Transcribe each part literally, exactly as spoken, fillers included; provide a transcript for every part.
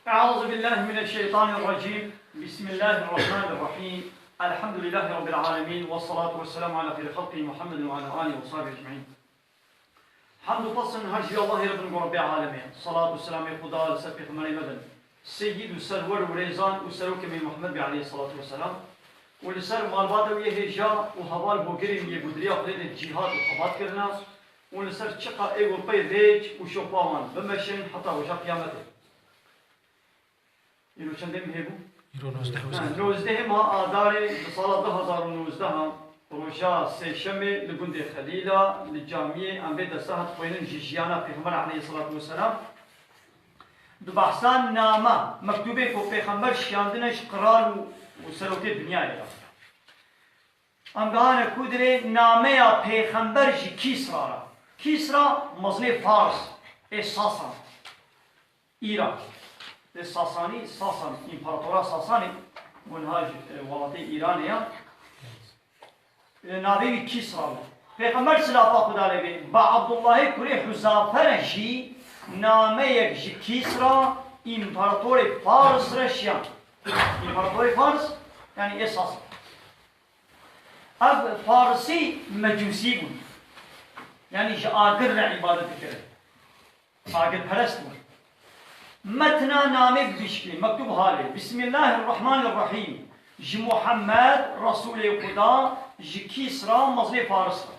أعوذ بالله من الشيطان الرجيم. بسم الله الرحمن الرحيم. الحمد لله رب العالمين، والصلاة والسلام على خير خلقه محمد وعلى آله وصحبه أجمعين. Hamd û pesn her ji Allahê re bin ku Rebbê alemê. Salat û selamê Xuda li ser pêxemberê me bin. Seyyid û serwer û rêzan û serokê me Muhammed bê aleyhissalatu vesselam. Û li ser malbata wî yê hêja û heval hogirên wî yê ku di riya Xwedê de cîhad û xebat kirine. Û li ser çiqa ê ku pey rêç û şopa wan bimeşin heta roja qiyametê. Îro çendê mehê bû? Îro nozdeh Ha, Hozirê. Nozdehê meha Adarê di sala du hazar û nozdeh, roja sêşemê li gundê Xelîla, li camiyê em bê desta hat xwênin ji jiyana Pêxember aleyhissalatu vesselam. Di behsa name, mektûbê ku Pêxember şiyandine ji qral û, û serokê dinyayê re. Em gihane ku dirê nameya Pêxember ji Kîsra re. Kîsra mezinê Fars ê Sasan. Îran. Lê Sasanî, Sasan, împaratora Sasanê, ku niha ji, e, welatê Îranê ya. E, navê wî Kîsra bû. Pêxember silafa Xuda lê bê, bi Abdullahê kurê Huzafe re jî nameyek ji Kîsra, împaratorê Fars re şiyan. Împaratorê Fars, yanî ê Sasan. Ev Farisî mecûsî bûn. Yanî ji agir re îbadet dikirin. Agirperest bûn. Metna namê bi vî şiklî, mektûb halê. Bismillahirrahmanirrahîm. Ji Muhammed, Resûlê Xuda, ji Kîsra, mezinê Faris re.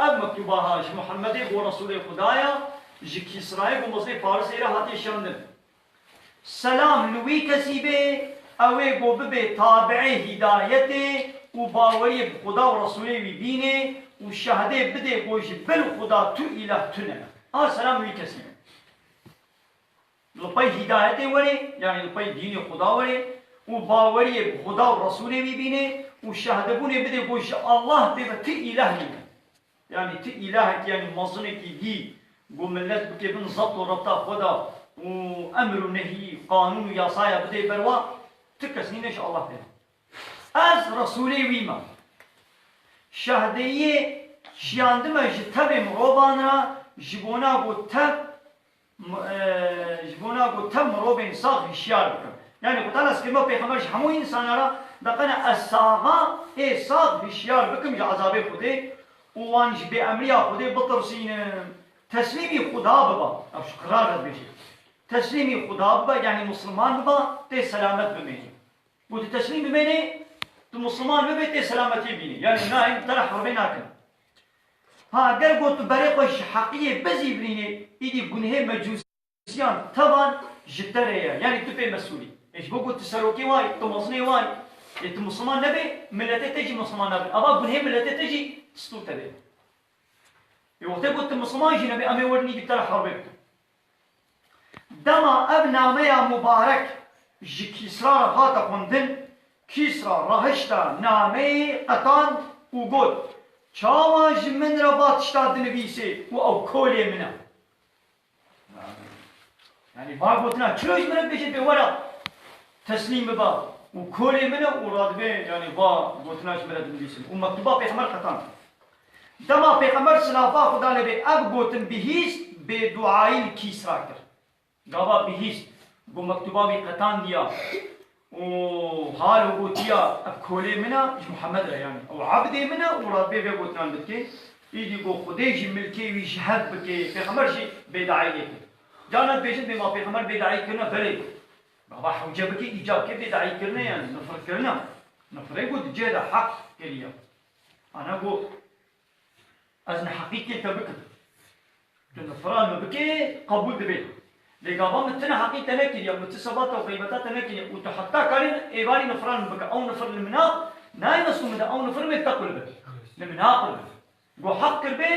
Ev mektûba ha ji Muhammedê bo Resûlê Xuda ya, ji Kîsrayê bo mezinê Farisê re hatiye şandin. Selam li wî kesî bê, ew ê ku bibê tabiê hîdayetê û baweriyê bi Xuda û Resûlê wî bînê û şehdê bidê ku ji bil Xuda tu îlah tune. A selam li wî kesî bê. Li pey hîdayetê werê, yanî li pey dînê Xuda werê û baweriyê bi Xuda û Resûlê wî bînê û şehdebûnê bidê ku ji Allah bê ve ti îlah nîne. Yanî ti îlahekî, yanî mezinekî dî, ku millet bike bin zebt û rebta xwe de û emr û nehî, qanûn û yasaya bidê ber wa, ti kes nîne ji Allah bê. Ez Resûlê wî me. Şehdeyiyê şiyandime ji tevê mirovan re, ji bona ku tev, m-, e, ji bona ku tev mirovên sax hişyar bikim. Yanî Xuda nas kirme pêxember ji hemû însana re, de qene ez saxa ê sax hişyar bikim ji ezabê Xwedê û wan ji bêemriya Xwedê bitirsînim. Teslîmî Xuda biba. Ev ji qira re dibêje. Teslîmî Xuda biba, yanî misliman biba, tê selamet bimêne. Ku tu teslîm bimênê, tu misliman bibê, tê selametiyê bînê. Yanî nayên te re herbê nakin. Ha, ger ku tu berê xwe ji heqiyê bizîvirînê, îdî gunhê mecûsiyan tevan ji te re ye. Yanî tu pê mesûl î. Ê ji bo ku tu serokê wan î, tu mezinê wan î. Ê tu misliman nebê, miletê te jî misliman nabe. Ava gunhê miletê te jî stûr te bê. Ê wextê ku tu misliman jî nebê, em ê werin îdî te re herbê bikin. Dema ev nameya mubarek ji Kîsra re hate xwendin, Kîsra rahişte nameyê qetand û got, çawa ji min re va tişta dinivîsê û ew kolê min e? Yanî va gotina çilo ji min re dibêje bê were teslîm biba û kolê min e û radibê, yanî va gotina ji min re dinivîsin û mektuba pêxember qetand. Dema pêxember silafa Xuda lê bê ev gotin bihîst, bêduayî li Kîsra kir. Gava bihîst, got mektuba wî qetandiya û halo gotiya, ev kolê min e, ji Muhammed re yanî. Ew ebdê min e û radibê vê gotinan bidikê. Îdî got Xwedê jî milkê wî ji hev bike, pêxember jî bêdaî lê kir. Carna dibêjin bê ma pêxember bêdaî kirine, belê. Gava hewce bike, îcab ke bêdaî kirine yanî, nifir kirine. Nifirê got di cihê de heq kiriye. Ana got, ez neheqî kê te bikim. Tu nifira min bikê, qebûl dibe. Lê gava min ti neheqî te nekiriye, min ti sebata û xeybeta te nekiriye û tu heta karî êvarî nifira min bike. Ew nifir li min a, nayê mestû min de, ew nifir min te qul be. Li min a qul be. Got heq kir bê,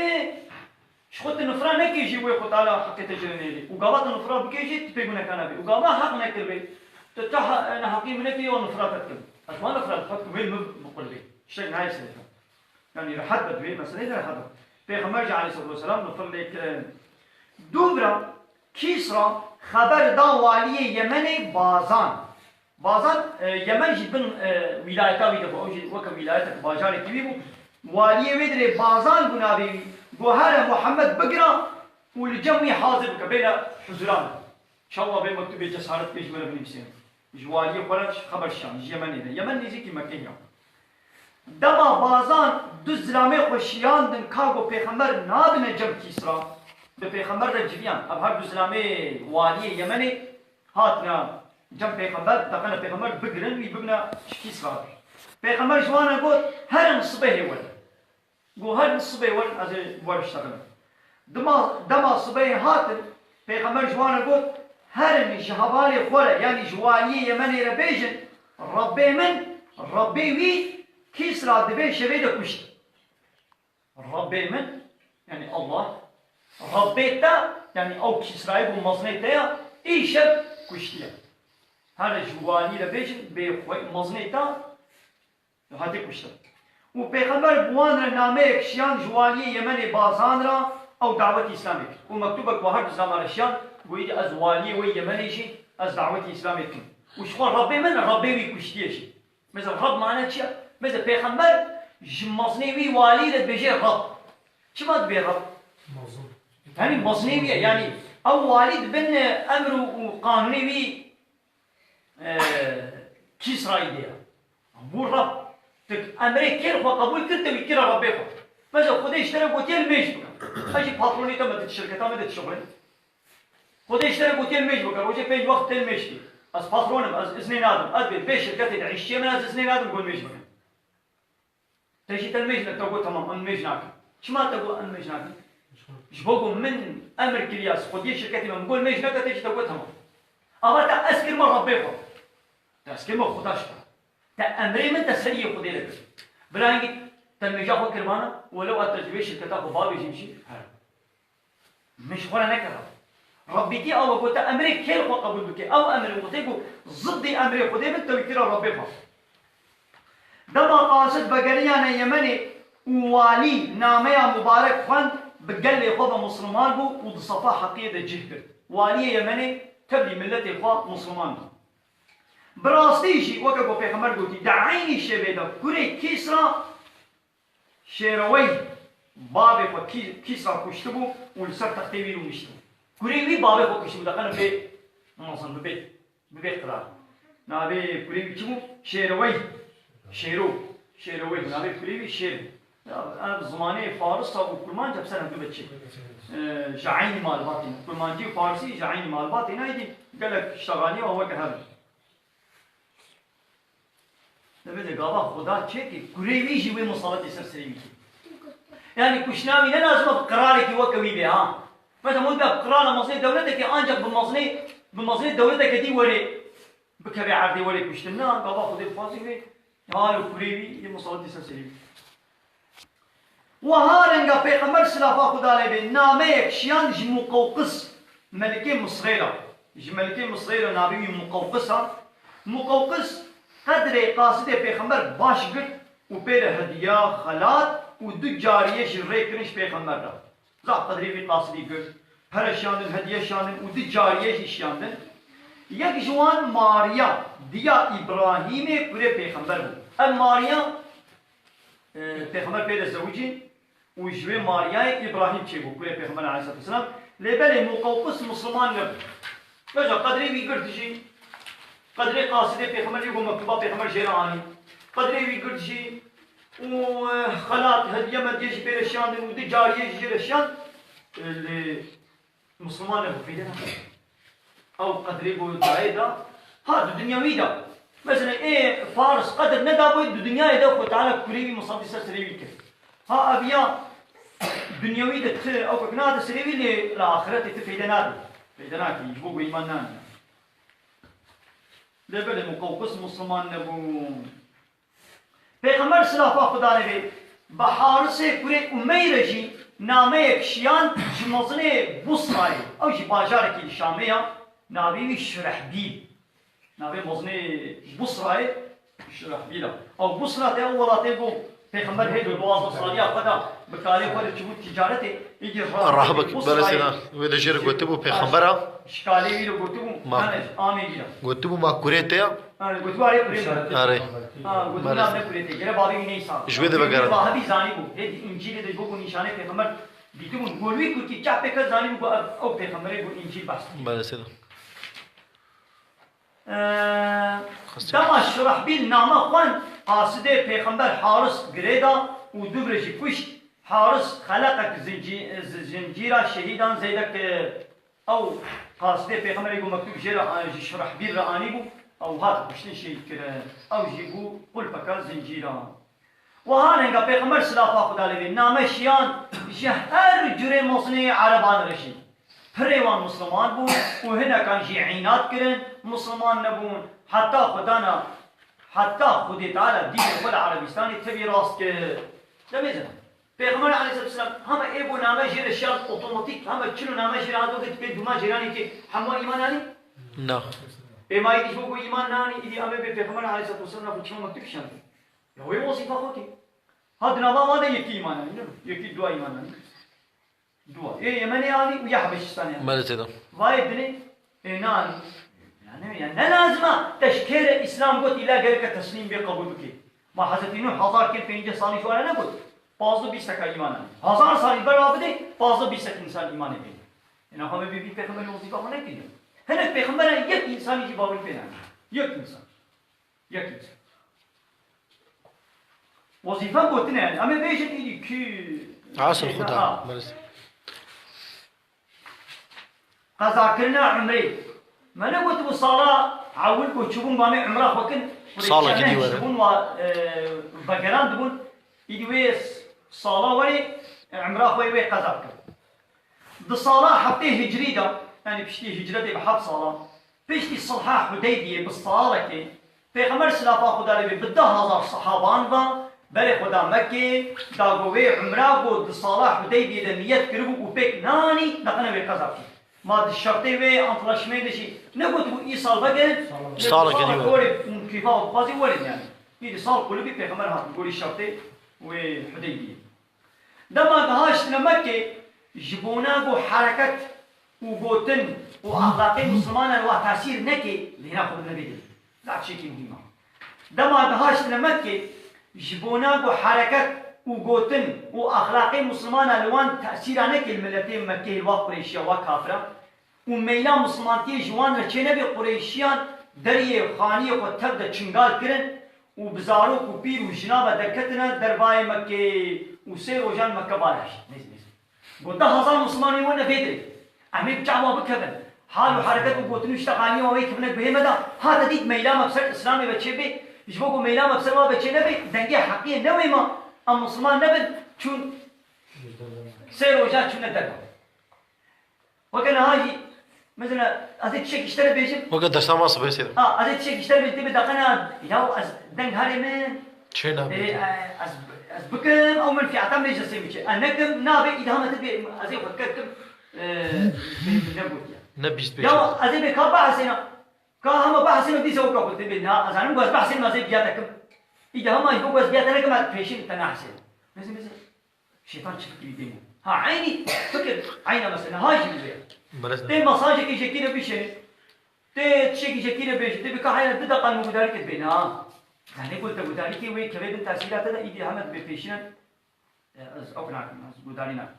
ji xwe tu nifira nekê jî wê xwe Teala heqê te ji re nêrî. Û gava tu nifira bikê jî, tu pê guneka nabî. Û gava heq nekir bê, tu, tu ha-, neheqî min nekiriye, ew nifira te dikim. Ez wan nifira te dikim, wê li min biqul bê. Tiştek nayê serê te. Yanî rehet be, divê meseleyê de rehet be. Pêxember jî aleyhisselatu vesselam nifir lê kirin. Dûvra Kîsra xeber da waliyê Yemenê Bazan. Bazan, e, Yemen jî bin, e, wîlayeta wî de bû, ew jî weke wîlayetek, bajarekî wî bû. Waliyê wê dirê Bazan bû navê wî. Got here Muhammed bigira û li cem wî hazir bike, bêne huzuran. Şewla vê mektûbê cesaret pê ji me re binivîsîne. Ji waliyê xwe re xeber şiyan, ji Yemenê re. Yemen nêzîkî Mekkeyê ya. Dema bazan du zilamê xwe şiyandin ka ku pêxember nabine cem Kîsra, bi pêxember re civiyan. Ev her du zilamê waliyê Yemenê hatine cem pêxember, dixwene pêxember bigirin, wî bibine ji Kîsra. Pêxember ji wan re got, herin sibehê werin. Got, herin sibê werin, ez ê we re şixelim. Dema, dema sibehê hatin, pêxember ji wan re got, herin ji hevalê xwe re, yanî ji waliyê Yemenê re bêjin, Rebbê min, Rebbê wî Kîsra di vê şevê de kuşt. Rebbê min, yanî Allah, Rebbê te, yanî ew Kîsrayê bû mezinê te ya, îşev kuştiye. Here ji walî re bêjin, bê xwe mezinê te, Hate kuştin. Û Pêxember bi wan re nameyek şiyan ji waliyê Yemenê Bazan re ew dawetî Îslamê kir. Û mektûbek bi her du zilaman re şiyan, got, "Îdî ez waliyê wê Yemenê jî ez dawetî Îslamê dikim." Û ji xwe Rebbê min, Rebbê wî kuştiye jî. Mesela Reb mane çi ye? Mesela Pêxember ji mezinê wî walî re dibêje Reb. Çima dibê Reb? Mezin. Yanî mezinê wî ye. Yanî ew walî di bin emr û, û qanûnê wî e, Kîsrayî de ye. Bû Reb. Tu emrê kêr xwe qebûl kir, te wî kira Rebbê xwe. Mesela Xwedê ji te re gotiye li mêj bike. Ez jî patronê te me di şirketa me de dişuxulin. Xwedê ji te re gotiye li mêj bike. Rojê pênc wext tê li mêj kê. Ez patronim, ez iznê nadim. Ez bê vê şirketê de îşçiyê min ez iznê nadim ku li mêj bikin. Te jî te mêj ne, te got, "Tamam, em mêj nakin." Çima te got, "Em mêj nakin"? Ji bo ku min emir kiriye, ez xwediyê şirketê me, min got, "Mêj neke", te jî te got, "Tamam." Ava te ez kirime Rebbê xwe. Te ez kirime Xuda ji te. Te emrê min te seriyê Xwedê re kir. Birayên gî te mêja xwe kirmana, welew ez te ji vê şirketa xwe bavêjim jî, here. Min ji xwe re nekir Reb. Rebbîtî ew e ku te emrê kêl xwe qebûl bike. Ew emrê Xwedê ku ziddî emrê Xwedê bin, te wî kira Rebbê xwe. Dema qasid vegeriyane Yemenê û walî nameya mubarek xwend, bi gelê xwe ve misliman bû û di sefa heqiyê de cih girt. Waliyê Yemenê tevlî miletê xwe misliman bû. Bi rastî jî, weke ku Pêxember gotî, di eynî şevê de kurê Kîsra Şêreweyh bavê xwe Kî-, Kîsra kuştibû û li ser textê wî rûniştibû. Kurê wî bavê xwe kuştibû, deqene bê mezin, bibê, bibê qirar. Navê kurê wî çi bû? Şêreweyh. Şêro. Şêreweyh. Navê kurê wî Şêr bû. Ya, ev zimanê Farisa û Kurmanc hepser hevdu ve çi? Ee, ji eynî malbatê ne. Kurmancî û Farsî ji eynî malbatê ne, êdî gelek ştexalî û weke hev in. Divê de gava Xuda çêkê, kurê wî jî wê musaletê ser serê wî kê. Yanî kuştina wî ne lazim e bi qiralekî weke wî bê, ha. Mesela hûn de bi qirala mezinê dewletekê ancak bi mezinê, bi mezinê dewleteke dî were bikeve erdê were kuştin. Na, gava Xwedê dixwazî wê hal û kurê wî yê musaletê ser serê wî. Wiha renga Pêxember silafa Xuda lê bê nameyek şiyan ji Muqewqis, melikê Misrê re. Ji melikê Misrê re navê wî Muqewqis a. Muqewqis qedrê qasidê Pêxember baş girt û pê re hediya, xelat û du cariyê jî rê kirin ji Pêxember re. Zaf qedrê wî qasidî girt. Here şiyandin, hediye şiyandin û du cariyê jî şiyandin. Yek ji wan Mariya, diya Îbrahîmê kurê Pêxember bû. Ev Mariya e, Pêxember pê de zewicî û ji wê Mariyayê Îbrahîm çêbû, kurê Pêxember aleyhisselatu vesselam. Lê belê Muqewqis misliman nebû. Vêca qedrê wî girt jî, qedrê qasidê Pêxember jî ku mektuba Pêxember jê re anî. Qedrê wî girt jî û, e, xelat, hediye mediye jî pê re şiyandin û du cariyê jî jê re şiyand. E, lê Misliman nebû, feyde nake. Ew qedrê ku dayê da, ha, di dinyawî de. Mesela, ê Faris qedr nedabû, di dinyayê de Xwe Teala kurê wî misalî ser serê wî kir. Ha, ev ya dinyawî de ti ew kek nade serê wî, lê li axiretê ti feyde nade. Feyde nake, ji bo ku îman nane. Lê belê Muqewqis Misliman nebû. Pêxember silafa Xuda lê bê, bi Harisê kurê Umeyre jî nameyek şiyan ji mezinê Busrayê, ew jî bajarekî li Şamê ya, navê wî Şurehbîl. Navê mezinê Busrayê Şurehbîl e. Ew Busra te ew welatê ku Pêxember hê di duwazdeh saliya xwe de bi karê xwe re çibû ticaretê, êdî Rahibek, belê sêna, wê de jê re gotibû Pêxembera. Ji kalê wî re gotibû, Ma. Yanî amê wî re. Gotibû ma kurê te ya? Erê, gotibû arê kurê te. Erê. Ha, gotibû Belê. Navê kurê te. Gere bavê wî neysa. Ji wê de vegerand. Rahibî zanîbû. Hê di Încîlê de ji bo ku nîşanê Pêxember dîtibûn. Gol wî kurkî çap pêkhat zanîbû ku ev, ew Pêxemberê ku Încîl behs dike. Belê sêna. Dema Şurehbîl name xwend, qasidê Pêxember Haris girê da û dû bi rê jî kuşt. Haris xeleqek zincî-, zi-, zincîra şehîdan zêde kir. Ew qasidê Pêxemberê ku mektûb jê re, ji Şurehbîl re anîbû, ew hat kuştin, şehîd kirin. Ew jî bû qulpeke zincîran. Wiha renga Pêxember silafa Xuda lê bê name şiyan ji her curê mezinê Ereban re jî. Pirê wan Misliman bûn û hinekan jî înat kirin, Misliman nebûn. Heta Xuda na, heta Xwedê Teala dînê xwe li Erebistanê tevî rast kir. Demê zina. Pêxember aleyhisselatu vesselam hema ê bo name jê re şiyan otomatik, hema çilo name jê re hato ke pê duma cêranê ke hemû îman anî? Na. Ê ma îdî ji bo ku îman nanî, îdî em ê bê Pêxember aleyhisselatu vesselam na xwe çima mektûb şiyan? Ya wê wezîfa xwe kê. Ha di nava wan de yekî îman anî, ne? Yekî dua îman anî. Dua. Ê Yemenê anî û ya Habeşistanê anî. Belê tê de. Vayê dinê, ê nanî. Yani, yani ne lazim a? Te ji kê re Îslam got, îla gereke teslîm bê, qebûl bikê. Ma Hezretî Nuh hezar kêm pêncî salî ji wan re negot. Pazdeh bîst teka îman anî. Hezar salî ber wa bidê, pazdeh bîst tek însan îmanê bê. Ê naxwe me bê vî pêxemberê wezîfa xwe nekiriye. Hinek pêxemberan yek însanî jî bawer pê nake. Yek însan. Yek însan. Wezîfe gotine yani. Em ê bêjin îdî kî Asıl Xuda. Ha. Qezakirina umrê. Me negotibû sala ewil ku çûbûn ba me umra xwe kin. Salekî dî were. Çûbûn wa, e, vegeran dibûn. Îdî wê sala werê, e, umra xwe wê qeza kir. Di sala heftê hicrî de, yani piştî hicretê bi heft sala, piştî silha Hudeybiyê bi salekê, Pêxember silafa Xuda lê bê bi deh hezar sehaban ve berê xwe da Mekkê, da go wê umra go di sala Hudeybiyê de niyet kiribû û pêk nanî, neqine wê qeza kir. Ma di şertê wê antlaşmê de jî negotibû îsal vegerin, Salekê dî were. Gorê mukîfa û dixwazî werin yani. Îdî sal kulibî Pêxember hat gorî şertê wê Hudeybiyê. Dema dihaştine Mekkê, ji bona ku hereket û gotin û exlaqê Mislimanan wa tesîr nekê, lêna xwe bidine vê dilê. Zaf tiştekî muhîm e. Dema dihaştine Mekkê, ji bona ku hereket û gotin û exlaqê Mislimanan li wan tesîra nekê, li miletê Mekkê, li wa Qureyşiya, wa kafira, û meyla Mislimantiyê ji wan re çênebê, Qureyşiyan deriyê xaniyê xwe tev de çingal kirin û bi zarok û pîr û jina ve derketine dervayê Mekkê û sê rojan Mekke va dihişt. Nêz, nêz. Got, deh hezar Mislimanê wan ne vê dirê. Em ê bi çawa bikevin? Hal û hereket û gotin û ji te xaniyê wan wê kevine guhê me de. Hate dît meyla me bi ser Îslamê ve çêbê. Ji bo ku meyla me bi ser wan ve çênebê, dengê heqiyê newê me, em Misliman nebin, çûn sê roja çûne derve. Weke niha jî, mesela, ez ê tiştekî ji te re bêjim. Weke dersa ma sibê sê de. Ha, ez ê tiştekî ji te re bêjim, tê bê deqena, ya ez deng herê min. Çê nabe. Ê, e, ez, ez bikim, ew min fiyata min jî sê biçe. Ez nekim, nabe, îdha me tibê, ez ê xwe diket kim, e, bê min negotiye. Ne bîst pêşe. Ya ez ê bê ka behsêna. Ka hema behsêna dîsa weke xwe tibê. Na, ez anim, ez behsêna, ez ê biya te kim. Îdha hema ji bo ez biya te nekim, ez pêşîn te nehsênim. Mesela, mesela. Şeytan çi fikirî dê min? Ha, eynî fikir, eyna mesela, ha jî wê. Tê mesajekî jekî re bişênî. Tê tiştekî jekî re bêjî. Tê bika heyra du deqan min gudarî kir bêne ha. Zanê ku te gudarî kê wê kevê bin tesîra te de îdî heme dibê pêşîne. E, ez ok nakim, ez gudarî nakim.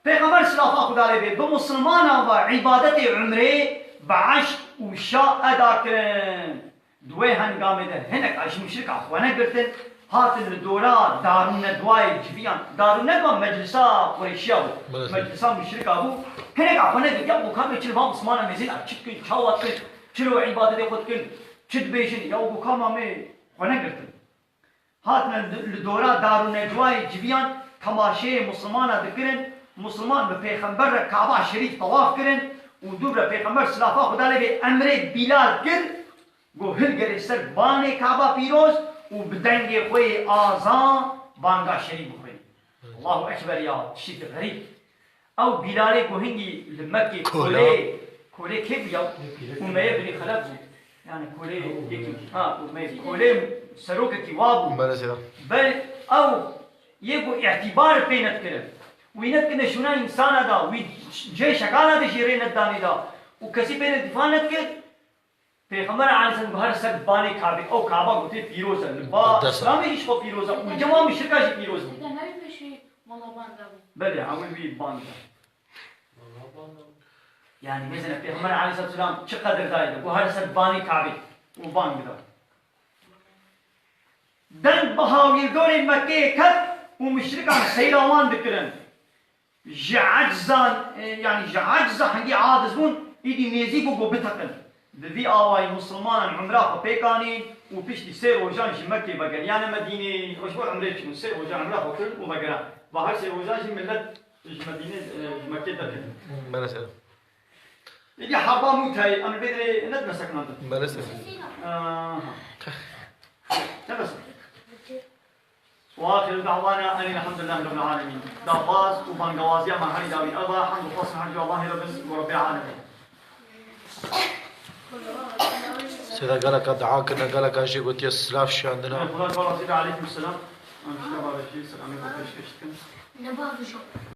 Pêxember silafa Xuda lê bê, bi Musulmanan ve îbadetê umrê bi eşq û şa eda kirin. Di wê hengamê de hinek ji muşrika xwe negirtin, hatin li dora Darûnedwayê civiyan. Darûnedwa meclisa Qureyşiya bû. Belê. Meclisa muşrika bû. Hinek xwe negirtiya û ka bê çi li van Mislimanan mêzin, ev çi dikin, çawa dikin, çilo îbadetê xwe dikin, çi dibêjin, ya û ka ma me xwe negirtin. Hatine li, li dora Darûnedwayê civiyan temaşeyê Musulmana dikirin. Musulman bi Pêxember re Kaba Şerîf tewaf kirin û dû re Pêxember silafa Xuda lê bê emrê Bîlal kir, got, hilgerê ser banê Kaba pîroz û bi dengê xwe yê azan banga şerîf bixwînî. Allahu Ekber ya, tiştekî xerîb. Ew Bîlalê ku hingî li Mekkê Kola. Kolê, kolê kê bû ya? Yê pîrek. Umeyê binî Xelef bû. Yani kolê yekî, ha, Umeyê, kolê serokekî wa bû. Belê seyda. Belê ew yê ku îtîbar pê nedikire. Wî nedikirine şûna însana da, wî cihê şekana de jî rê nedanê da. Û kesî pê re dîfa nedikir. Pêxember aleyhisselam got, her ser banê Kabê, ew Kaba gotê pîroz e. Li ba Muqeddes e. Îslamê jî ji xwe pîroz e. Û li cem wan muşrika jî pîroz bû. Te navê pêşî mala ban da bû. Belê, ewil wî ban da. Mala ban da bû. Yani, mêzine Pêxember aleyhisselatu selam çi qedir dayê de, ku her ser banê Kabê û bang bida. Deng bi hawîrdorê Mekkeyê ket û muşrikan seyra wan dikirin. Ji eczan, e, yani ji ecza hingî aciz bûn, îdî nêzî bû ku biteqin. Bi vî awayî misilmanan umra xwe pêk anîn û piştî sê rojan ji Mekkê vegeriyane Medînê. Ji bo umrê çûn, sê rojan umra xwe kirin û vegeran. Va her sê rojan jî millet ji Medînê, e, ji Mekkê derketin. Belê selam. Îdî heba Mûteyê, em li vê derê nedine sekinandin. Belê selam. Aha. Ne bes. وآخر دعوانا أن الحمد لله رب العالمين. Daxwaz û bangewaziya me herî dawî ev e, hemd û xwest her cû Allahê re bin, bo Rebbê alemîn. Sêda geleka dua kirine, geleka jê gotiye silav şiyandine. Xuda razî be, aleykum selam. Em şiya babekî selamê xwe pêşkêş dikin.